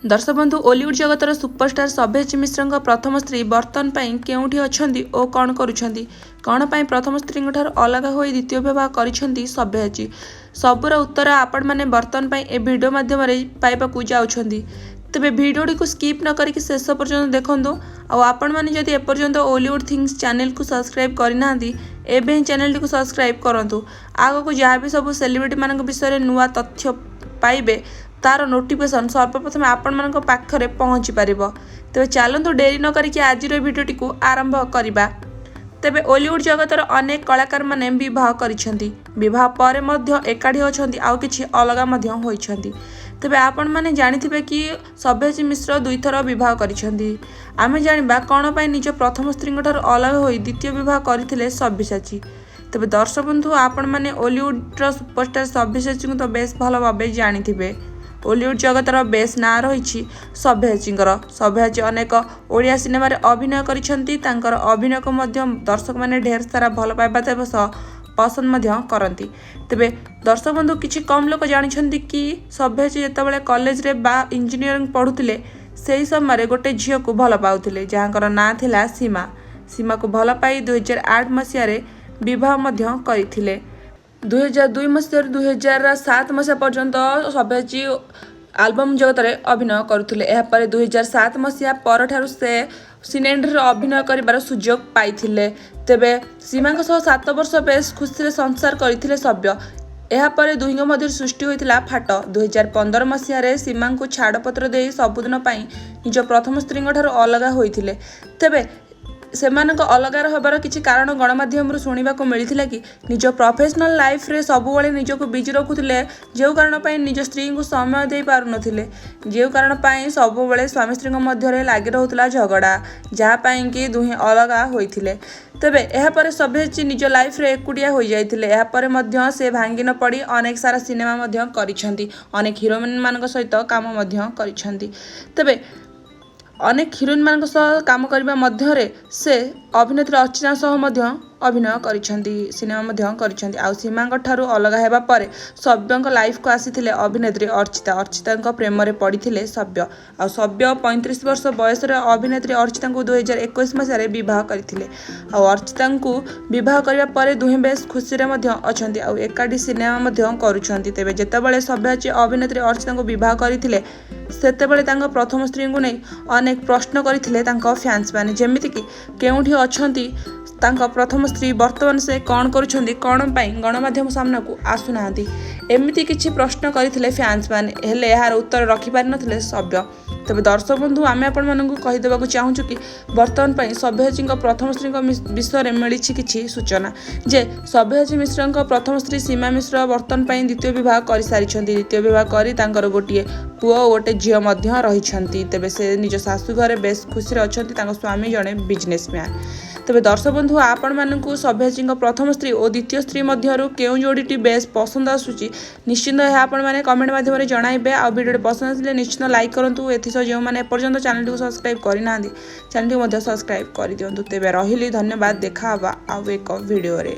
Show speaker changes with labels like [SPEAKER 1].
[SPEAKER 1] ଦର୍ଶକ ବନ୍ଧୁ, ଓଲିଉଡ୍ ଜଗତର ସୁପରଷ୍ଟାର ସବ୍ୟସାଚୀ ମିଶ୍ରଙ୍କ ପ୍ରଥମ ସ୍ତ୍ରୀ ବର୍ତ୍ତମାନ ପାଇଁ କେଉଁଠି ଅଛନ୍ତି ଓ କ'ଣ କରୁଛନ୍ତି? କ'ଣ ପାଇଁ ପ୍ରଥମ ସ୍ତ୍ରୀଙ୍କଠାରୁ ଅଲଗା ହୋଇ ଦ୍ୱିତୀୟ ବିବାହ କରିଛନ୍ତି ସବ୍ୟସାଚୀ? ସବୁର ଉତ୍ତର ଆପଣମାନେ ବର୍ତ୍ତମାନ ପାଇଁ ଏ ଭିଡ଼ିଓ ମାଧ୍ୟମରେ ପାଇବାକୁ ଯାଉଛନ୍ତି। ତେବେ ଭିଡ଼ିଓଟିକୁ ସ୍କିପ୍ ନ କରିକି ଶେଷ ପର୍ଯ୍ୟନ୍ତ ଦେଖନ୍ତୁ। ଆଉ ଆପଣମାନେ ଯଦି ଏପର୍ଯ୍ୟନ୍ତ ଓଲିଉଡ୍ ଥିଙ୍ଗସ୍ ଚ୍ୟାନେଲକୁ ସବସ୍କ୍ରାଇବ୍ କରିନାହାନ୍ତି, ଏବେ ହିଁ ଚ୍ୟାନେଲଟିକୁ ସବସ୍କ୍ରାଇବ୍ କରନ୍ତୁ। ଆଗକୁ ଯାହା ବି ସବୁ ସେଲିବ୍ରିଟିମାନଙ୍କ ବିଷୟରେ ନୂଆ ତଥ୍ୟ ପାଇବେ, ତାର ନୋଟିଫିକେସନ୍ ସର୍ବପ୍ରଥମେ ଆପଣମାନଙ୍କ ପାଖରେ ପହଞ୍ଚି ପାରିବ। ତେବେ ଚାଲନ୍ତୁ, ଡେରି ନ କରିକି ଆଜିର ଏ ଭିଡ଼ିଓଟିକୁ ଆରମ୍ଭ କରିବା। ତେବେ ଓଲିଉଡ୍ ଜଗତର ଅନେକ କଳାକାରମାନେ ବିବାହ କରିଛନ୍ତି। ବିବାହ ପରେ ମଧ୍ୟ ଏକାଠି ଅଛନ୍ତି, ଆଉ କିଛି ଅଲଗା ମଧ୍ୟ ହୋଇଛନ୍ତି। ତେବେ ଆପଣମାନେ ଜାଣିଥିବେ କି ସବ୍ୟସାଚୀ ମିଶ୍ର ଦୁଇଥର ବିବାହ କରିଛନ୍ତି। ଆମେ ଜାଣିବା କ'ଣ ପାଇଁ ନିଜ ପ୍ରଥମ ସ୍ତ୍ରୀଙ୍କଠାରୁ ଅଲଗା ହୋଇ ଦ୍ୱିତୀୟ ବିବାହ କରିଥିଲେ ସବ୍ୟସାଚୀ। ତେବେ ଦର୍ଶକ ବନ୍ଧୁ, ଆପଣମାନେ ଓଲିଉଡ୍ର ସୁପରଷ୍ଟାର ସବ୍ୟସାଚୀଙ୍କୁ ତ ବେଶ ଭଲ ଭାବେ ଜାଣିଥିବେ। ଓଲିଉଡ୍ ଜଗତର ବେଶ ନାଁ ରହିଛି ସବ୍ୟସାଚୀଙ୍କର। ସବ୍ୟସାଚୀ ଅନେକ ଓଡ଼ିଆ ସିନେମାରେ ଅଭିନୟ କରିଛନ୍ତି। ତାଙ୍କର ଅଭିନୟକୁ ମଧ୍ୟ ଦର୍ଶକମାନେ ଢେର ସାରା ଭଲ ପାଇବା ଦେବା ସହ ପସନ୍ଦ ମଧ୍ୟ କରନ୍ତି। ତେବେ ଦର୍ଶକ ବନ୍ଧୁ, କିଛି କମ୍ ଲୋକ ଜାଣିଛନ୍ତି କି ସବ୍ୟସାଚୀ ଯେତେବେଳେ କଲେଜରେ ବା ଇଞ୍ଜିନିୟରିଂ ପଢ଼ୁଥିଲେ, ସେହି ସମୟରେ ଗୋଟେ ଝିଅକୁ ଭଲ ପାଉଥିଲେ, ଯାହାଙ୍କର ନାଁ ଥିଲା ସୀମା। ସୀମାକୁ ଭଲ ପାଇ 2008 ମସିହାରେ ବିବାହ ମଧ୍ୟ କରିଥିଲେ। 2002 ମସିହାରୁ 2007 ମସିହା ପର୍ଯ୍ୟନ୍ତ ସବ୍ୟସାଚୀ ଆଲବମ୍ ଜଗତରେ ଅଭିନୟ କରୁଥିଲେ। ଏହାପରେ 2007 ମସିହା ପରଠାରୁ ସେ ସିନେ ଇଣ୍ଡଷ୍ଟ୍ରିରେ ଅଭିନୟ କରିବାର ସୁଯୋଗ ପାଇଥିଲେ। ତେବେ ସୀମାଙ୍କ ସହ 7 ବର୍ଷ ବେଶ ଖୁସିରେ ସଂସାର କରିଥିଲେ ସବ୍ୟ। ଏହାପରେ ଦୁହିଁଙ୍କ ମଧ୍ୟରେ ସୃଷ୍ଟି ହୋଇଥିଲା ଫାଟ। 2015 ମସିହାରେ ସୀମାଙ୍କୁ ଛାଡ଼ପତ୍ର ଦେଇ ସବୁଦିନ ପାଇଁ ନିଜ ପ୍ରଥମ ସ୍ତ୍ରୀଙ୍କଠାରୁ ଅଲଗା ହୋଇଥିଲେ। ତେବେ ସେମାନଙ୍କ ଅଲଗା ହେବାର କିଛି କାରଣ ଗଣମାଧ୍ୟମରୁ ଶୁଣିବାକୁ ମିଳିଥିଲା କି ନିଜ ପ୍ରଫେସନାଲ ଲାଇଫରେ ସବୁବେଳେ ନିଜକୁ ବିଜି ରଖୁଥିଲେ, ଯେଉଁ କାରଣ ପାଇଁ ନିଜ ସ୍ତ୍ରୀଙ୍କୁ ସମୟ ଦେଇ ପାରୁନଥିଲେ, ଯେଉଁ କାରଣ ପାଇଁ ସବୁବେଳେ ସ୍ୱାମୀ ସ୍ତ୍ରୀଙ୍କ ମଧ୍ୟରେ ଲାଗି ରହୁଥିଲା ଝଗଡ଼ା, ଯାହା ପାଇଁକି ଦୁହେଁ ଅଲଗା ହୋଇଥିଲେ। ତେବେ ଏହାପରେ ସବ୍ୟସାଚୀ ନିଜ ଲାଇଫରେ ଏକୁଟିଆ ହୋଇଯାଇଥିଲେ। ଏହାପରେ ମଧ୍ୟ ସେ ଭାଙ୍ଗି ନ ପଡ଼ି ଅନେକ ସାରା ସିନେମା ମଧ୍ୟ କରିଛନ୍ତି। ଅନେକ ହିରୋଇନମାନଙ୍କ ସହିତ କାମ ମଧ୍ୟ କରିଛନ୍ତି। ତେବେ ଅନେକ ହିରୋଇନମାନଙ୍କ ସହ କାମ କରିବା ମଧ୍ୟରେ ସେ ଅଭିନେତ୍ରୀ ଅର୍ଚ୍ଚିତା ସହ ମଧ୍ୟ ଅଭିନୟ କରିଛନ୍ତି, ସିନେମା ମଧ୍ୟ କରିଛନ୍ତି। ଆଉ ସୀମାଙ୍କ ଠାରୁ ଅଲଗା ହେବା ପରେ ସବ୍ୟଙ୍କ ଲାଇଫକୁ ଆସିଥିଲେ ଅଭିନେତ୍ରୀ ଅର୍ଚ୍ଚିତା। ଅର୍ଚ୍ଚିତାଙ୍କ ପ୍ରେମରେ ପଡ଼ିଥିଲେ ସବ୍ୟ। ଆଉ ସବ୍ୟ 35 ବର୍ଷ ବୟସରେ ଅଭିନେତ୍ରୀ ଅର୍ଚ୍ଚିତାଙ୍କୁ 2021 ମସିହାରେ ବିବାହ କରିଥିଲେ। ଆଉ ଅର୍ଚ୍ଚିତାଙ୍କୁ ବିବାହ କରିବା ପରେ ଦୁହେଁ ବେଶ ଖୁସିରେ ମଧ୍ୟ ଅଛନ୍ତି ଆଉ ଏକାଠି ସିନେମା ମଧ୍ୟ କରୁଛନ୍ତି। ତେବେ ଯେତେବେଳେ ସବ୍ୟସାଚୀ ଅଭିନେତ୍ରୀ ଅର୍ଚ୍ଚିତାଙ୍କୁ ବିବାହ କରିଥିଲେ, ସେତେବେଳେ ତାଙ୍କ ପ୍ରଥମ ସ୍ତ୍ରୀଙ୍କୁ ନେଇ ଅନେକ ପ୍ରଶ୍ନ କରିଥିଲେ ତାଙ୍କ ଫ୍ୟାନ୍ସମାନେ, ଯେମିତିକି କେଉଁଠି ଅଛନ୍ତି ତାଙ୍କ ପ୍ରଥମ ସ୍ତ୍ରୀ, ବର୍ତ୍ତମାନ ସେ କ'ଣ କରୁଛନ୍ତି, କ'ଣ ପାଇଁ ଗଣମାଧ୍ୟମ ସାମ୍ନାକୁ ଆସୁନାହାନ୍ତି, ଏମିତି କିଛି ପ୍ରଶ୍ନ କରିଥିଲେ ଫ୍ୟାନ୍ସମାନେ। ହେଲେ ଏହାର ଉତ୍ତର ରଖିପାରିନଥିଲେ ସବ୍ୟ। ତେବେ ଦର୍ଶକ ବନ୍ଧୁ, ଆମେ ଆପଣମାନଙ୍କୁ କହିଦେବାକୁ ଚାହୁଁଛୁ କି ବର୍ତ୍ତମାନ ପାଇଁ ସବ୍ୟସାଚୀଙ୍କ ପ୍ରଥମ ସ୍ତ୍ରୀଙ୍କ ବିଷୟରେ ମିଳିଛି କିଛି ସୂଚନା ଯେ ସବ୍ୟସାଚୀ ମିଶ୍ରଙ୍କ ପ୍ରଥମ ସ୍ତ୍ରୀ ସୀମା ମିଶ୍ର ବର୍ତ୍ତମାନ ପାଇଁ ଦ୍ୱିତୀୟ ବିବାହ କରିସାରିଛନ୍ତି। ଦ୍ୱିତୀୟ ବିବାହ କରି ତାଙ୍କର ଗୋଟିଏ ପୁଅ ଓ ଗୋଟେ ଝିଅ ମଧ୍ୟ ରହିଛନ୍ତି। ତେବେ ସେ ନିଜ ଶାଶୁ ଘରେ ବେଶ ଖୁସିରେ ଅଛନ୍ତି। ତାଙ୍କ ସ୍ୱାମୀ ଜଣେ ବିଜନେସମ୍ୟାନ୍। ତେବେ ଦର୍ଶକ ବନ୍ଧୁ, ଆପଣମାନଙ୍କୁ ସବ୍ୟସାଚୀଙ୍କ ପ୍ରଥମ ସ୍ତ୍ରୀ ଓ ଦ୍ୱିତୀୟ ସ୍ତ୍ରୀ ମଧ୍ୟରୁ କେଉଁ ଯୋଡ଼ିଟି ବେଶ ପସନ୍ଦ ଆସୁଛି, ନିଶ୍ଚିନ୍ତ ଏହା ଆପଣମାନେ କମେଣ୍ଟ ମାଧ୍ୟମରେ ଜଣାଇବେ। ଆଉ ଭିଡ଼ିଓଟି ପସନ୍ଦ ଆସିଲେ ନିଶ୍ଚିନ୍ତ ଲାଇକ୍ କରନ୍ତୁ। ଏଥିସହ ଯେଉଁମାନେ ଏପର୍ଯ୍ୟନ୍ତ ଚ୍ୟାନେଲଟିକୁ ସବସ୍କ୍ରାଇବ୍ କରିନାହାନ୍ତି, ଚ୍ୟାନେଲଟିକୁ ମଧ୍ୟ ସବସ୍କ୍ରାଇବ୍ କରିଦିଅନ୍ତୁ। ତେବେ ରହିଲି, ଧନ୍ୟବାଦ। ଦେଖା ହେବା ଆଉ ଏକ ଭିଡ଼ିଓରେ।